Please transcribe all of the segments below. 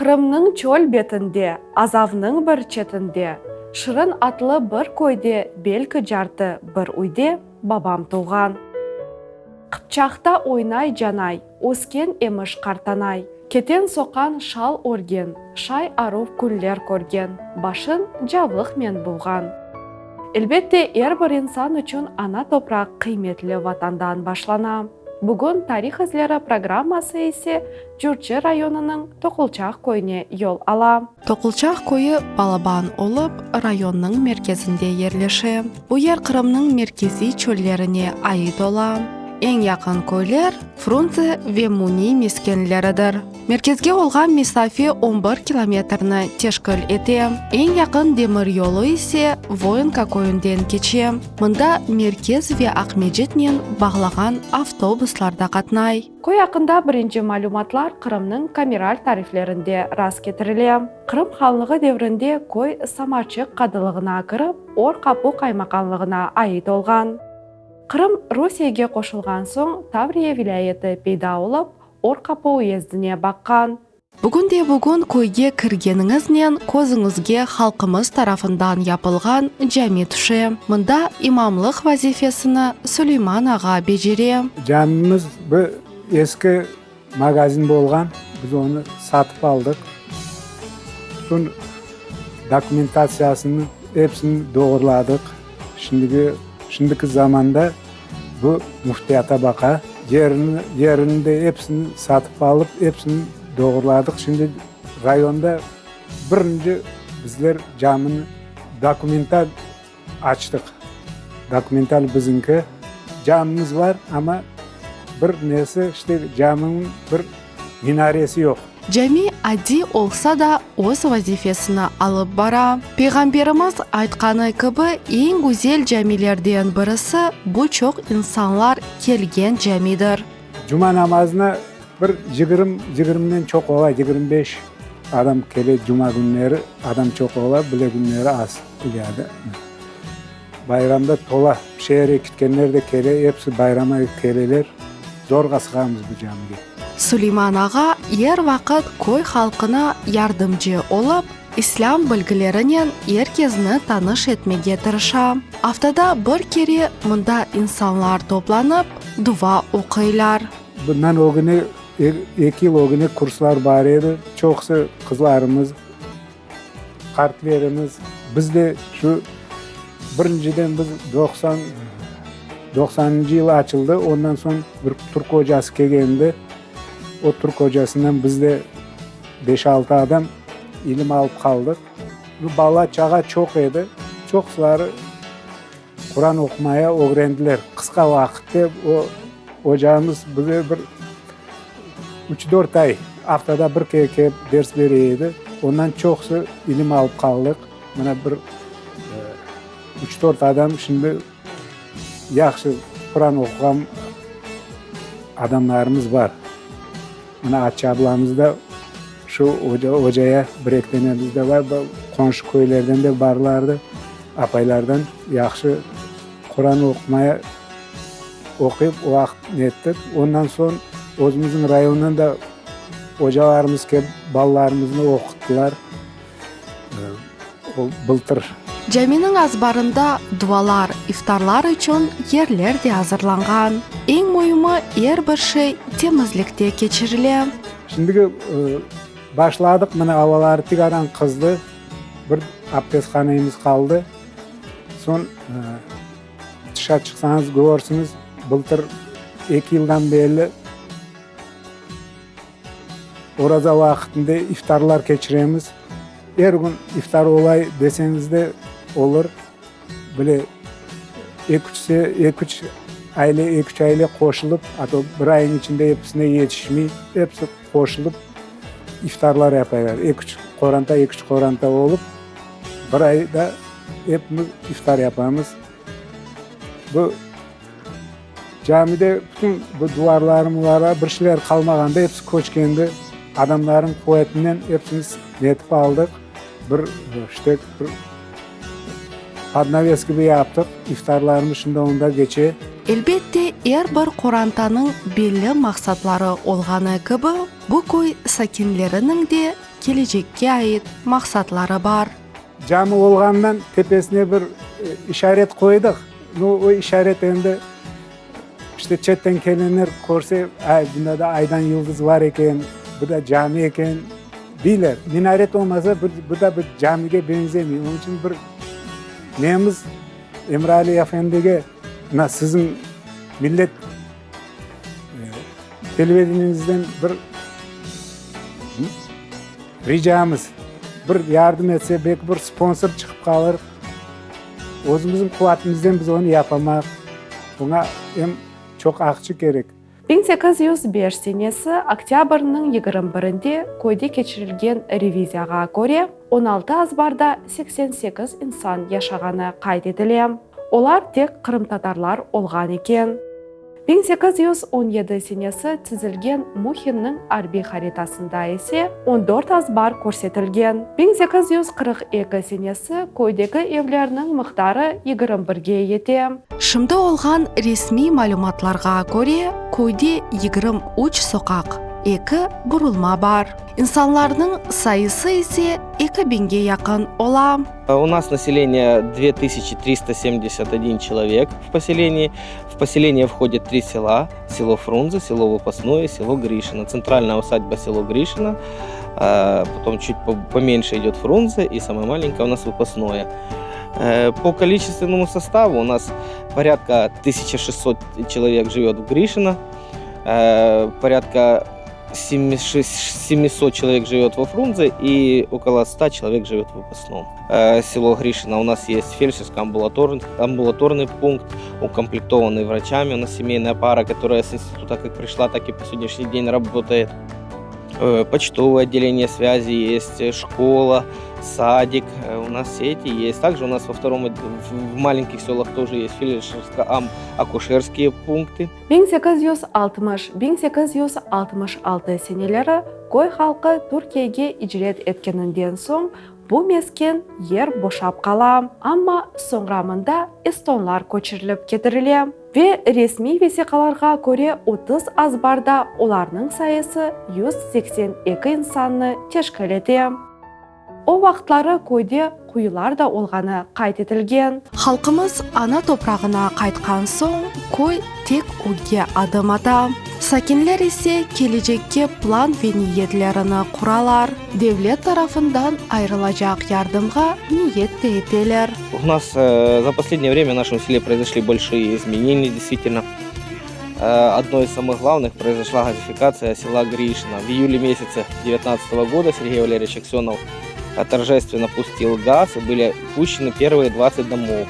Qırımnıñ çöl betinde, Azavnıñ bir çetinde, Şırın atlı bir köyde, belki cartı bir üyde babam tuvğan. Qıpçaqta oynay canay, ösken emiş qartanay. Keten soqan şal örgen, şay aruv künler körgen, başın cavlıqmen buvğan. Elbette, er bir insan içün ana topraq qıymetli Vatandan başlana. Bugün Tarih izleri programması ise Curçı rayonınıñ Toqulçaq köyüne yol ala. Toqulçaq köyü balaban olıp, rayonnıñ merkezinde yerleşe. Bu yer Qırımnıñ merkeziy çöllerine ait ola. Eñ yaqın köyler, Frunze ve Muni meskenleridir. Merkezge olğan mesafe on bir kilometrni teşkil ete. Eñ yaqın demir yolu ise Voinka köyünden keçe. Mında merkez ve Aqmecitnen bağlağan avtobuslar da qatnay. Köy aqqında birinci malümatlar Qırımnıñ kameral tariflerinde rastketirile. Qırım hanlığı devrinde köy Samarçıq qadılığına kirip, Or Qapu qaymaqanlığına ait olğan. Qırım Rusiyege qoşulğan soñ Tavriya vilâyeti peyda olıp, Or Qapu uyezdine baqqan. Bugün de bugün köyge kirgeniñiznen közüñizge halqımız tarafından yapılğan cami tüşe. Mında imamlıq vazifesini Suleyman ağa becere. Camimiz bu eski magazin bolğan, biz onı satıp aldıq. Bütün dokumentatsiyasını, episini doğurladıq. Şimdiki, şimdiki zamanda bu müftiyata baqa. Yerini, yerini de episini satıp alıp, episini doğurladıq. Şimdi rayonda birinci bizler camini dokumental açtıq. Dokumental bizinki. Camimiz bar, amma bir nesi, işte caminiñ bir minaresi yoq. Cami adiy olsa da, öz vazifesini alıp bara. Peyğamberimiz aytqanı kibi, eñ güzel camilerden birisi bu çoq insanlar kelgen camidir. Cuma namazına bir yigirim, yigirimden çoq ola, 25 adam kele cuma künleri, adam çoq ola, bile künleri az keledi. Bayramda tola, şeerge ketkenler de kele, episi bayrama keleler, zorğa sığamız bu camige. Suleyman ağa er vaqıt köy halqına yardımcı olıp, İslâm bilgilerinen er kezni tanış etmege tırışa. Aftada bir kere mında insanlar toplanıp, dua oquylar. Bundan ögüne, eki yıl ögüne kurslar bar edi, çoqusı qızlarımız, Qartlerimiz, biz de şu birinciden biz 90 90-ncı yılı açıldı, ondan soñ bir türk ocası kelgendi, o türk ocasından biz de beş-altı adam ilim alıp qaldıq. Bala-çağa çoq edi, çoqsuları Quran oqumaya ögrendiler. Qısqa vaqıtte o ocamız bize bir üç-dört ay aftada bir kere kelip ders bere edi. Ondan çoqusı ilim alıp qaldıq. Mına bir üç-dört adam şimdi yahşı Quran oquğan adamlarımız bar. Mına Atça ablamız da şu ocaya bir-eki tenemiz de bar, qonşu köylerden de barlardı, apaylardan yahşı Quran oqumaya oquyıp o vaqıt nettik. Ondan soñ özümizniñ rayondan da ocalarımız kelip balalarımıznı oquttılar. O bıltır. Caminiñ azbarında dualar, iftarlar içün yerler de azırlanğan. Eñ müimi, er bir şey temizlikte keçirile. Şimdiki başladıq, mına avaları tikaran qızdı, bir abdesthanemiz qaldı. Soñ tışa çıqsañız körsiñiz, bıltır eki yıldan berli Oraza vaqtında iftarlar keçiremiz. Er kün iftar olay deseñiz de olur. Böyle eki-üç eki-üç aile, eki-üç aile qoşulıp, a to bir ayıñ içinde episine yetişmey, episi qoşulıp iftarlar yapaylar. Eki-üç qoranta, eki-üç qoranta olıp, bir ayda epimiz iftar yapamız. Bu Camide bütün bu duvarları muvarları bir şeyler qalmağandı, episi köçkendi. Adamlarnıñ quvetinen episini netip aldıq. Bir işte bir podnaves kibi yaptıq. İftarlarımız şimdi onda keçe. Elbette, er bir qorantanıñ belli maqsatları olğanı kibi, bu köy sakinleriniñ de. kelecekke ait maqsatları bar. Cami olğanından tepesine bir işaret qoydıq. Nu, o işaret endi işte çetten kelenler körse, ay, bunda da aydan yıldız bar eken, bu da cami eken, deyler. Minaret olmasa, bu da bir camige beñzemey. Onıñ içün bir nemiz Emre-Ali efendige, mına siziñ millet televideniyeñizden bir ricamız, bir yardım etse, belki bir sponsor çıqıp qalır. Özümizniñ quvetimizden biz onı yapamaq. Buña em çoq aqça kerek. 1805 senesi oktâbrniñ 21-nde köyde keçirilgen reviziyağa köre, 16 azbarda 88 insan yaşağanı qayd etile. Olar tek qırımtatarlar olğan eken. 1817 senesi tizilgen Muhinniñ arbiy haritasında ise 14 azbar körsetilgen. 1842 senesi köydeki evlerniñ miqdarı 21-ge yete. Şimdi olğan resmiy malümatlarğa köre, köyde 23 soqaq, eki burulma bar. İnsanlarnıñ sayısı ise eki biñge yaqın ola. U nas naselение 2371 человек в поселении. В поселение входят три села. Село Фрунзе, село Выпасное, село Гришино. Центральная усадьба село Гришино, потом чуть поменьше идет Фрунзе и самое маленькое у нас Выпасное. По количественному составу у нас порядка 1600 человек живет в Гришино, порядка 700 человек живет во Фрунзе и около 100 человек живет в Выпасном. Село Гришино у нас есть фельдшерско-амбулаторный амбулаторный пункт, укомплектованный врачами. У нас семейная пара, которая с института как пришла, так и по сегодняшний день работает. Почтовое отделение связи есть, школа, садик. У нас все эти есть. Также у нас во втором, в маленьких селах тоже есть фельдшерско-акушерские пункты. 1860-1866 seneleri köy halqı Türkiyege icret etkeninden soñ bu mesken yer boşap qala, amma soñra mında estonlar köçürilip ketirile ve resmiy vesiqalarğa köre 30 azbarda olarnıñ sayısı 182 insannı teşkil ete. O vaqıtları köyde quyular da olğanı qayd etilgen. Halqımız ana toprağına qaytqan soñ, köy tek ögge adım ata. Sakinler ise kelecekke plan ve niyetlerini quralar, devlet tarafından ayırılacaq yardımğa niyet te eteler. U nas za последнее время в нашем селе произошли большие изменения, действительно. Одно из самых главных произошла газификация села Гришино. В июле месяце 2019 года Сергей Валерьевич Аксенов торжественно пустил газ, и были пущены первые 20 домов,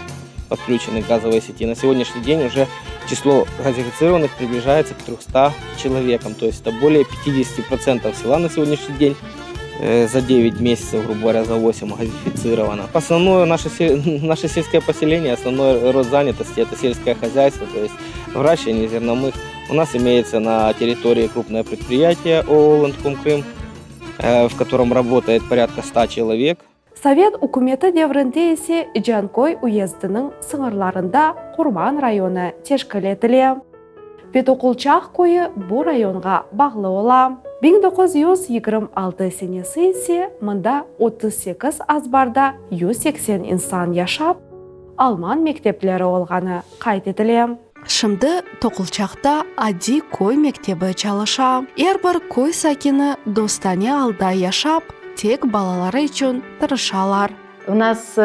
подключены к газовой сети. На сегодняшний день уже число газифицированных приближается к 300 человекам, то есть это более 50% села на сегодняшний день за 9 месяцев, грубо говоря, за 8 газифицировано. Основное наше, наше сельское поселение, основной род занятости – это сельское хозяйство, то есть выращивание зерновых. У нас имеется на территории крупное предприятие ООО «Ландком Крым», в котором работает порядка 100 человек. Sovet ükümeti devrinde ise Canköy uyezdiniñ sıñırlarında Qurman rayonı teşkil etile ve Toqulçaq köyü bu rayonğa bağlı ola. 1926 senesi ise mında 38 azbarda 180 insan yaşap, alman mektepleri olğanı qayd etile. Şimdi Toqulçaqta adiy köy mektebi çalışa. Er bir köy sakini dostane alda yaşap, tek balaları içün tırışalar. У нас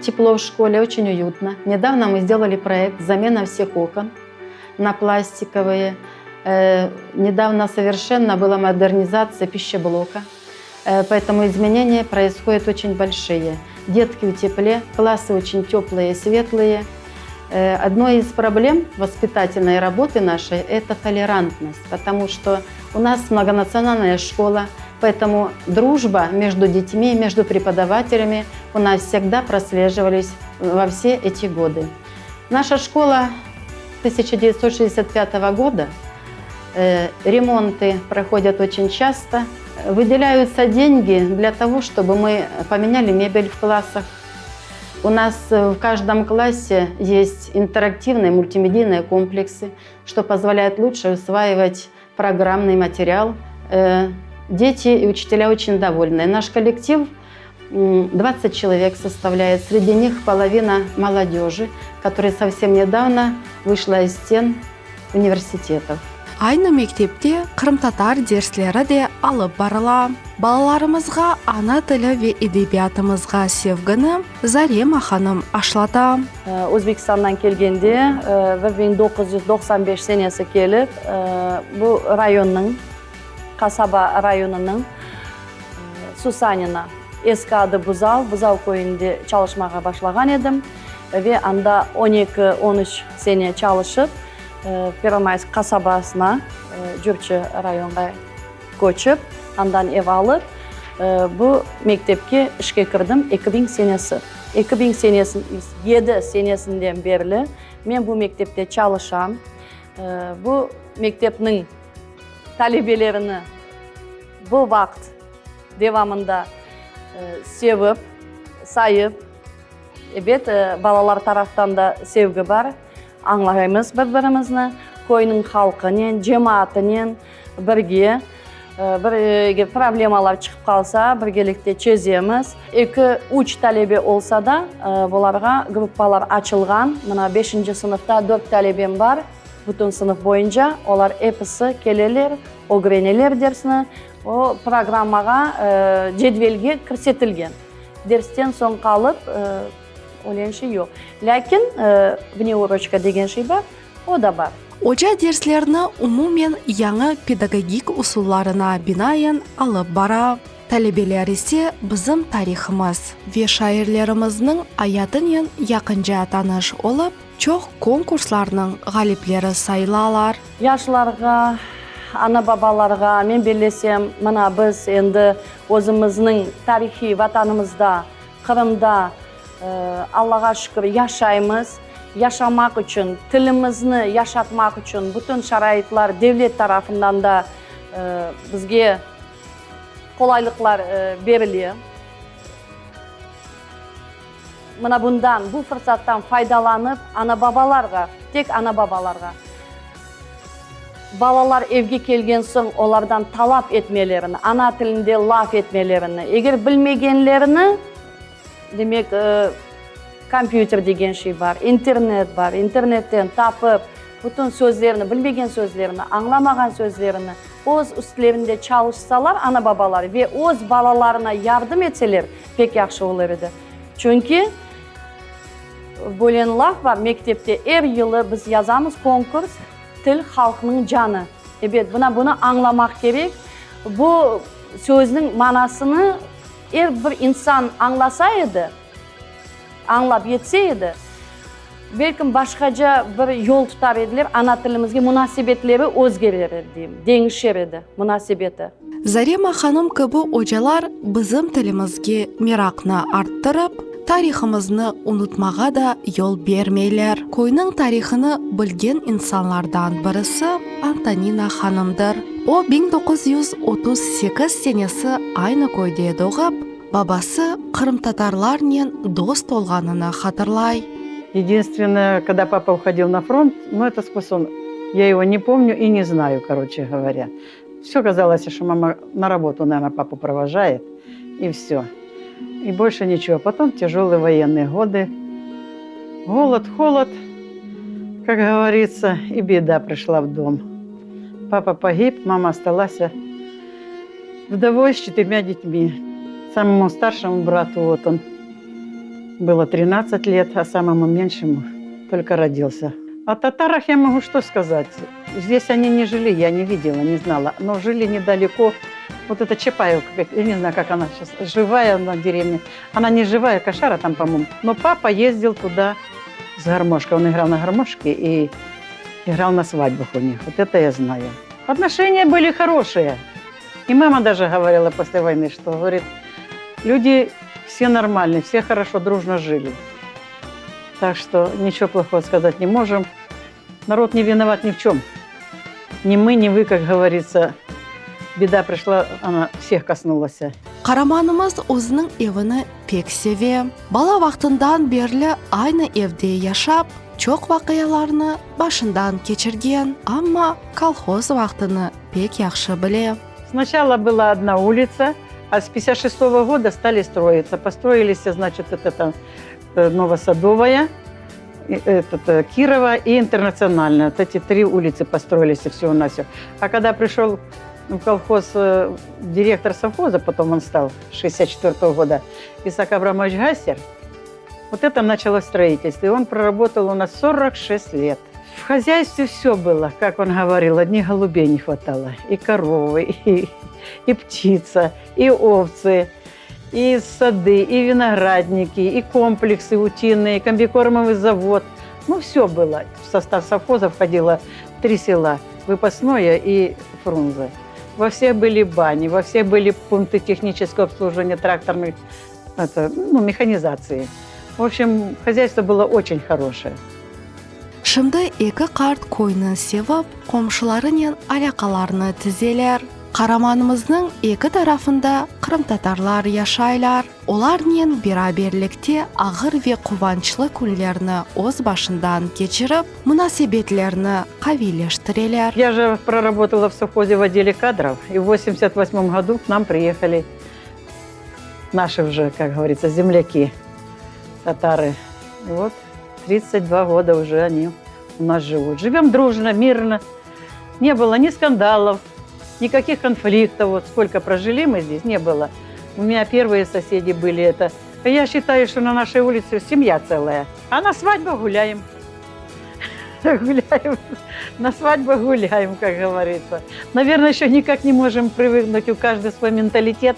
тепло в школе, очень уютно. Недавно мы сделали проект «Замена всех окон» на пластиковые. Недавно совершенно была модернизация пищеблока. Поэтому изменения происходят очень большие. Детки в тепле, классы очень теплые, светлые. Одной из проблем воспитательной работы нашей – это толерантность, потому что у нас многонациональная школа, поэтому дружба между детьми, между преподавателями у нас всегда прослеживались во все эти годы. Наша школа 1965 года, ремонты проходят очень часто, выделяются деньги для того, чтобы мы поменяли мебель в классах. У нас в каждом классе есть интерактивные мультимедийные комплексы, что позволяет лучше усваивать программный материал. Дети и учителя очень довольны. Наш коллектив 20 человек составляет. Среди них половина молодежи, которая совсем недавно вышла из стен университетов. Aynı mektepte qırımtatar dersleri de alıp barıla. Balalarımızğa ana tili ve edebiyatımızğa sevgini Zarema hanım aşlata. Özbekistandan kelgende, 1995 senesi kelip, bu rayonnıñ, qasaba rayonınıñ Susanina, eski adı Buzav, Buzav köyünde çalışmağa başlağan edim ve anda on eki, on üç sene çalışıp, Pervomaysk qasabasına, Cürçi rayonğa köçip, andan ev alıp, bu mektepke işke kirdim 2000 senesi. 2007 senesinden berli men bu mektepte çalışam. Bu mektepniñ talebelerini bu vaqıt devamında sevip, sayıp, ebet, balalar taraftan da sevgi bar, añlaymız bir-birimizni, köyniñ halqınen, cemaatınen birge, bir eger problemalar çıqıp qalsa, birgelikte çezemiz. Eki, üç talebe olsa da, bularğa gruppalar açılğan. Mına beşinci sınıfta dört talebem bar, bütün sınıf boyunca olar episi keleler, ögreneler dersni. O programmağa, cedvelge kirsetilgen. Dersten soñ qalıp, öyle şey yoq. Lâkin vneurocka degen şey bar, o da bar. Oca derslerni umumen yañı pedagogik usullarına binaen alıp bara. Talebeler ise bizim tarihımız ve şairlerimizniñ ayatınen yaqınca tanış olıp, çoq konkurslarnıñ ğalipleri sayılalar. Yaşlarğa, ana-babalarğa, men bellesem, mına biz endi özümizniñ tarihiy Vatanımızda, Qırımda, Allağa şükür, yaşaymız. Yaşamaq içün, tilimizni yaşatmaq içün bütün şaraitler devlet tarafından da bizge qolaylıqlar berile. Mına bundan, bu fırsattan faydalanıp, ana-babalarğa, tek ana-babalarğa, balalar evge kelgen soñ olardan talap etmelerini, ana tilinde laf etmelerini, eger bilmegenlerini, demek, kompyuter degen şey bar, internet bar, internetten tapıp, bütün sözlerni, bilmegen sözlerini, añlamağan sözlerini öz üstlerinde çalışsalar ana-babalar ve öz balalarına yardım etseler, pek yahşı olur edi. Çünki böyle laf bar, mektepte er yılı biz yazamız konkurs, Til, halqnıñ canı. Ebet, buna bunı añlamaq kerek. Bu sözniñ manasını er bir insan añlasa edi, añlap yetse edi, belkim başqaca bir yol tutar ediler, ana tilimizge munasebetleri özgerer edi, deyim, deñişer edi munasebeti. Zarema hanım kibi ocalar bizim tilimizge meraqnı arttırıp, tarihımıznı unutmağa da yol bermeyler. Köyniñ tarihını bilgen insanlardan birisi Antonina hanımdır. O, 1938 senesi aynı köyde doğıp, babası qırımtatarlarnen dost olğanını hatırlay. Единственное, когда папа уходил на фронт, ну, это сквозь сон, я его не помню и не знаю, короче говоря. Все казалось, что мама на работу, наверное, папу провожает, и все. И больше ничего. Потом тяжелые военные годы. Голод, холод, как говорится, и беда пришла в дом. Папа погиб, мама осталась вдовой с четырьмя детьми. Самому старшему брату, вот он, было 13 лет, а самому меньшему только родился. О татарах я могу что сказать? Здесь они не жили, я не видела, не знала. Но жили недалеко. Вот эта Чапаевка, я не знаю, как она сейчас, живая на деревне. Она не живая, кошара там, по-моему. Но папа ездил туда с гармошкой. Он играл на гармошке и играл на свадьбах у них. Вот это я знаю. Отношения были хорошие. И мама даже говорила после войны, что, говорит, люди все нормальные, все хорошо, дружно жили. Так что ничего плохого сказать не можем. Народ не виноват ни в чем. Ни мы, ни вы, как говорится. Беда пришла, она всех коснулась. Qaramanımız özüniñ evini pek seve. Bala vaqtından berli aynı evde yaşap, çoq vaqialarnı başından keçirgen, amma kolhoz vaqtını pek yahşı bile. Сначала была одна улица, а с 56 -го года стали строиться. Построились, значит, это э, Новосадовая, этот, э, Кирова и Интернациональная. Вот эти три улицы построились, и все у нас. Все. А когда пришел в колхоз э, директор совхоза, потом он стал 64 -го года, Исаак Абрамович Гастер, вот это началось строительство. И он проработал у нас 46 лет. В хозяйстве все было, как он говорил, одних голубей не хватало. И коровы, и, и птица, и овцы, и сады, и виноградники, и комплексы утиные, и комбикормовый завод. Ну, все было. В состав совхоза входило три села – Выпасное и Фрунзе. Во всех были бани, во всех были пункты технического обслуживания тракторных, это, ну, механизации. В общем, хозяйство было очень хорошее. Şimdi eki qart köyni sevip, qomşularınen alâqalarını tizeler. Qaramanımıznıñ eki tarafında qırımtatarlar yaşaylar. Olarnen beraberlikte ağır ve quvançlı künlerni öz başından keçirip, munasebetlerni qaviyleştireler. Я же проработала в совхозе в отделе кадров, и в 88 году к нам приехали наши уже, как говорится, земляки, татары. И вот 32 года уже они у нас живут. Живем дружно, мирно. Не было ни скандалов, никаких конфликтов. Вот сколько прожили мы здесь, не было. У меня первые соседи были это. Я считаю, что на нашей улице семья целая. А на свадьбах гуляем. Гуляем. На свадьбах гуляем, как говорится. Наверное, еще никак не можем привыкнуть. У каждого свой менталитет.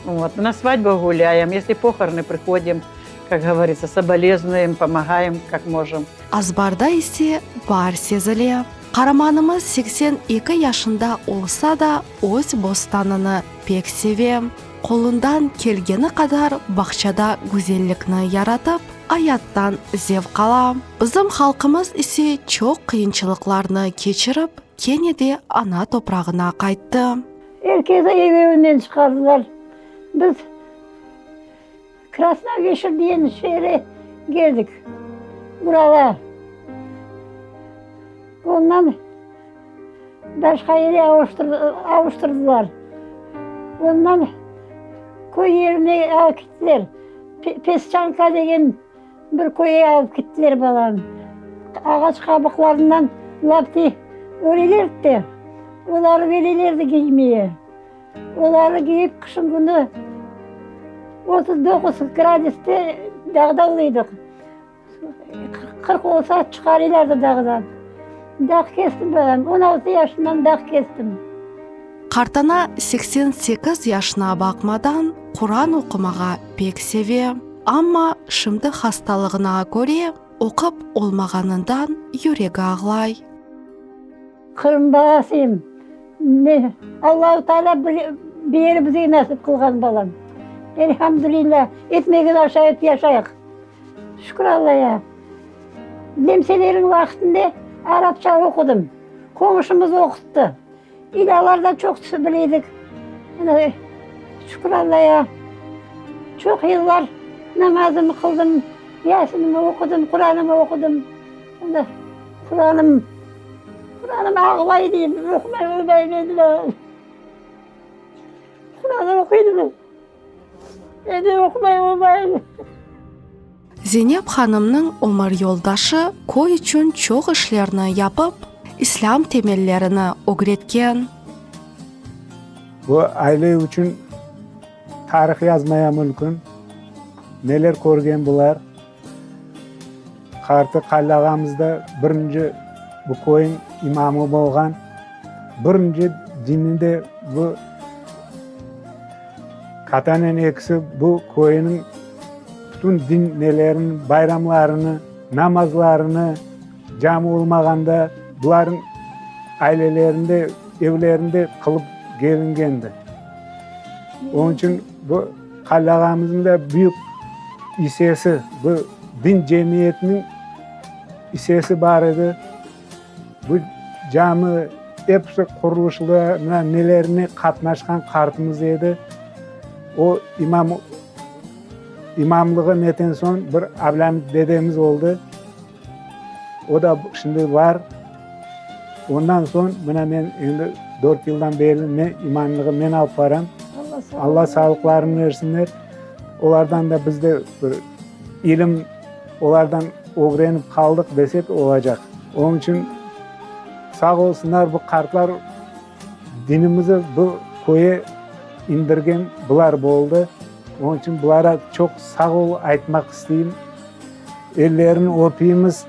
Вот. На свадьбах гуляем. Если похороны, приходим, как говорится, соболезнуем, помогаем, как можем. Azbarda ise baar sezile. Qaramanımız 82 yaşında olsa da, öz bostanını pek seve. Qolundan kelgeni qadar bağçada güzellikni yaratıp, ayattan zevq ala. Bizim halqımız ise çoq qıyınçılıqlarnı keçirip, kene de ana toprağına qayttı. Er kezi ev-evinden çıqardılar. Biz Krasnoveşer diyen şeere keldik, Urala. Ondan başqa yere avuştırdılar. Ondan köy yerine alıp kettiler. Pesçanka degen bir köyge alıp kettiler balamı. Ağaç qabıqlarından lapti örelerdi de, oları berelerdi kiymeye. Oları kiyip qışın künü 39 gradüste dağda uluydıq. 40 olsa çıqarıylardı dağdan. Dağ kestim balam, 16 yaşından dağ kestim. Qartana 88 yaşına baqmadan, Quran oqumağa pek seve. Amma şimdi hastalığına köre, oqup olmağanından yüregi ağlay. Qırım balasıyım. Ne, Allahu Teala bir yeri bizge nasip qılğan balam. Elhamdülillah, etmegin aşayıp yaşayıq. Şükür Allaya. Nemseleriñ vaqtında arapça oqudım. Qoñşumız oquttı. İlâlar da çoq bileydik. Şükür Allaya. Çoq yıllar namazımı qıldım, Yasinimi oqudım, Quranımı oqudım. Quranım, Quranım ağlay deyim, oqumay olmayım endi. Quran oquydım. Endi oqumay olmayım. Zeynep hanımnıñ ömür yoldaşı köy içün çoq işlerni yapıp, İslâm temellerini ögretken. Bu aile içün tarih yazmaya mümkün. Neler körgen bular. Qartı Qalli ağamız da birinci bu köyniñ imamı bolğan. Birinci dinni de bu katanen ekisi bu köyniñ bütün din nelerini, bayramlarını, namazlarını cami olmağanda bularnıñ ailelerinde, evlerinde qılıp kelingendi. Onıñ içün bu Qalli ağamıznıñ da büyük issesi, bu din cemiyetiniñ issesi bar edi. Bu cami episi qurulışlarına, nelerine qatnaşqan qartımız edi. O imam, imamlığı neten soñ bir Ablâmit dedemiz oldı. O da şimdi bar. Ondan soñ mına men endi. Dört yıldan berli men imamlığı men alıp baram. Alla sağlıqlarını versinler. Olardan da biz de bir ilim olardan ögrenip qaldıq desek olacaq. Onıñ içün sağ olsunlar bu qartlar dinimizi bu köye indirgen bular boldı. Onıñ içün bulara çoq sağ ol aytmaq isteyim. Ellerini öpeymiz.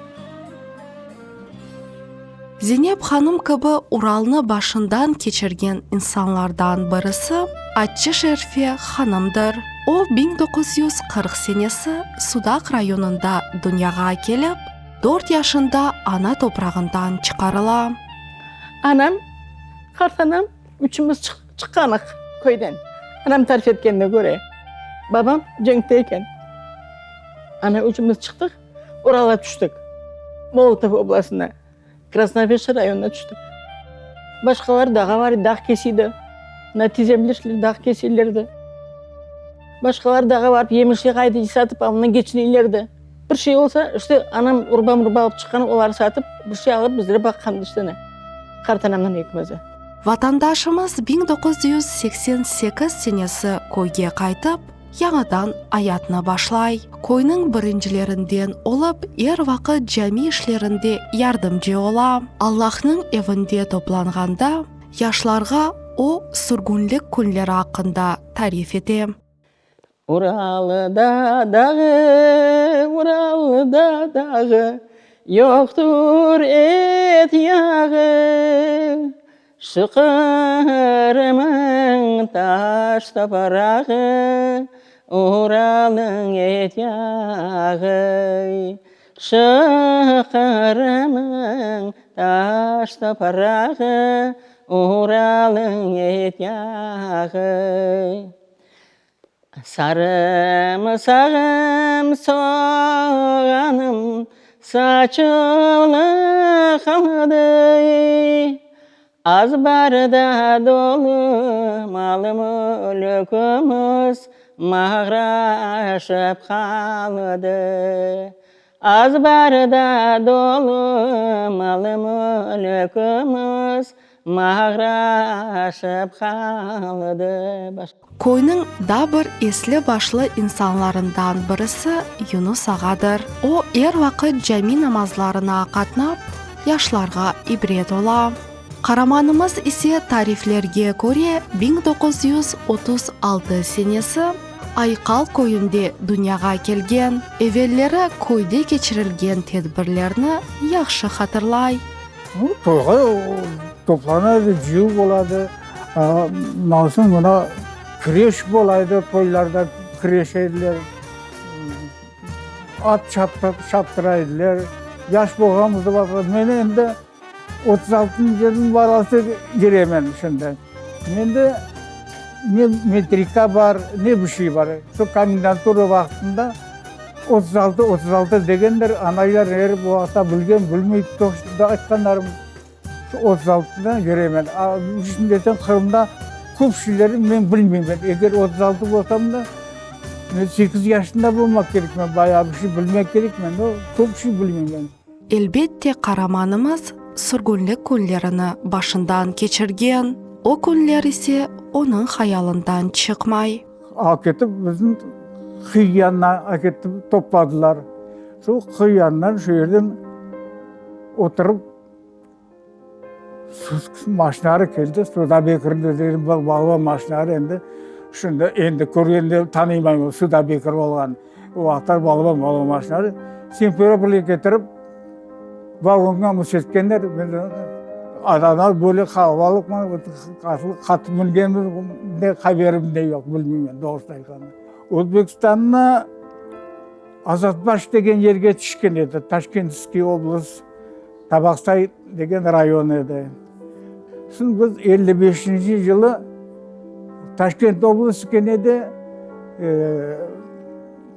Zenep hanım kibi Uralnı başından keçirgen insanlardan birisi Atçı Şerfe hanımdır. O, 1940 senesi Sudaq rayonında dünyağa kelip, dört yaşında ana toprağından çıqarıla. Anam, qartanam üçümiz çıqqanıq köyden. Anam tarif etkenine köre, babam cenkte eken. Ana üçümiz çıqtıq. Uralğa tüştik. Molotov oblastına, Krasnopeşçe rayonına tüştik. Başqaları dağa barıp dağ kesiydi. Mına tizemler dağ keseylerdi. Başqaları dağa barıp yemişli qaydı satıp alına geçineylerdi. Bir şey olsa, işte anam urba-murba alıp çıqqan, oları satıp, bir şey alıp bizlere baqqan işte ne. Qartanamdan ekimizi. Vatandaşımız 1988 senesi köyge qaytıp, Yañıdan ayatnı başlay. Köyniñ birincilerinden olıp, er vaqıt cami işlerinde yardımcı ola. Allahnıñ evinde toplanğanda, yaşlarğa o sürgünlik künleri aqqında tarif ete. Uralıda dağı, Uralıda dağı, Yoqtur et yağı. Şu Qırımıñ taş toprağı, Uralnıñ et yağı. Şu Qırımıñ taş toprağı, Uralnıñ et yağı. Sarımsağım, soğanım saçuvlı qaldı. Azbarda dolu mal-mülkümiz mağraşıp qaldı. Azbarda dolu mal-mülkümiz mağraşıp qaldı. Köyniñ da bir esli-başlı insanlarından birisi Yunus ağadır. O, er vaqıt cami namazlarına qatnap, yaşlarğa ibret ola. Qaramanımız ise tariflerge köre 1936 senesi Ayqal köyünde dünyağa kelgen. Evelleri köyde keçirilgen tedbirlerni yahşı hatırlay. Toyğa toplanadı, cıyuv boladı. Ondan soñ mına küreş bolaydı, toylarda küreşe ediler. At çaptıra ediler. Yaş bolğanımızda vaqıt, men endi 36-ncı yılnıñ balası kiremen şimdi. Mende ne metrika bar, ne bir şey bar. Şu komendantura vaqtında 36, 36 degenler, anaylar er bu vaqıtta bilgen, bilmey, toqta aytqanlarım şu 36-dan kiremen. A, şimdi desem Qırımda köp şeylerni men bilmeymen. Eger 36 bolsam da, men sekiz yaşında bolmaq kerekmen, bayağı bir şey bilmek kerekmen, no, köp şey bilmeymen. Elbette, qaramanımız sürgünlik künlerini başından keçirgen, o künler ise onıñ hayalından çıqmay. Aketip bizni qıy yanına aketip topladılar. Şu qıy yanından şu yerden oturıp maşinaları keldi. Sudabekirni dedi, balaban maşinaları endi. Şunda endi körgende tanıymayman Sudabekir olğanın. O vaqıtlar balaban balaban maşinaları. Simferopolge ketirip vagonğa müsetkenler. Adamlar böyle qalabalıq qatıp mingenmiz, ne haberim de yoq, bilmeymen, doğrusını aytqanda. Özbekistannı Azatbaş degen yerge tüşken edi, Taşkentskiy oblast, Tabaqsay degen rayon edi. Soñ biz 55-nci yılı Taşkent oblastı kene de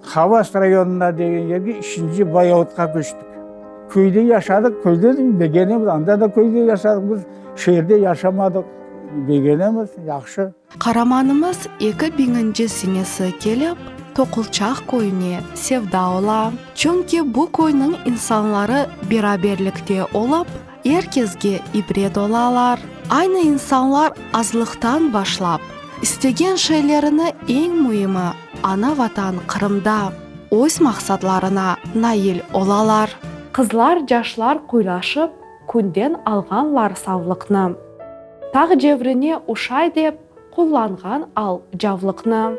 Havas rayonına degen yerge işinci Bayavutqa köçtik. Köyde yaşadıq, köyde begenemiz, anda da köyde yaşadıq, biz şeerde yaşamadıq, begenemiz, yahşı. Qaramanımız eki biñinci senesi kelip, Toqulçaq köyüne sevda ola. Çünki bu köyniñ insanları beraberlikte olıp, er kesge ibret olalar. Aynı insanlar azlıqtan başlap, istegen şeylerini, eñ müimi, ana-Vatan Qırımda öz maqsatlarına nail olalar. Qızlar, caşlar quylaşıp, künden alğanlar savlıqnı. Tağ cevrine uşay dep, qullanğan al cavlıqnı.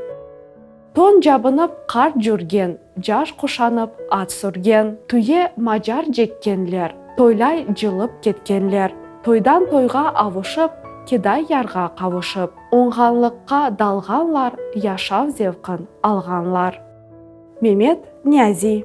Ton cabınıp qart cürgen, caş quşanıp at sürgen. Tüye macar cekkenler, toylay cılıp ketkenler. Toydan toyğa avuşıp, keday yarğa qavuşıp. Oñğanlıqqa dalğanlar, yaşav zevqın alğanlar. Memet Niyaziy.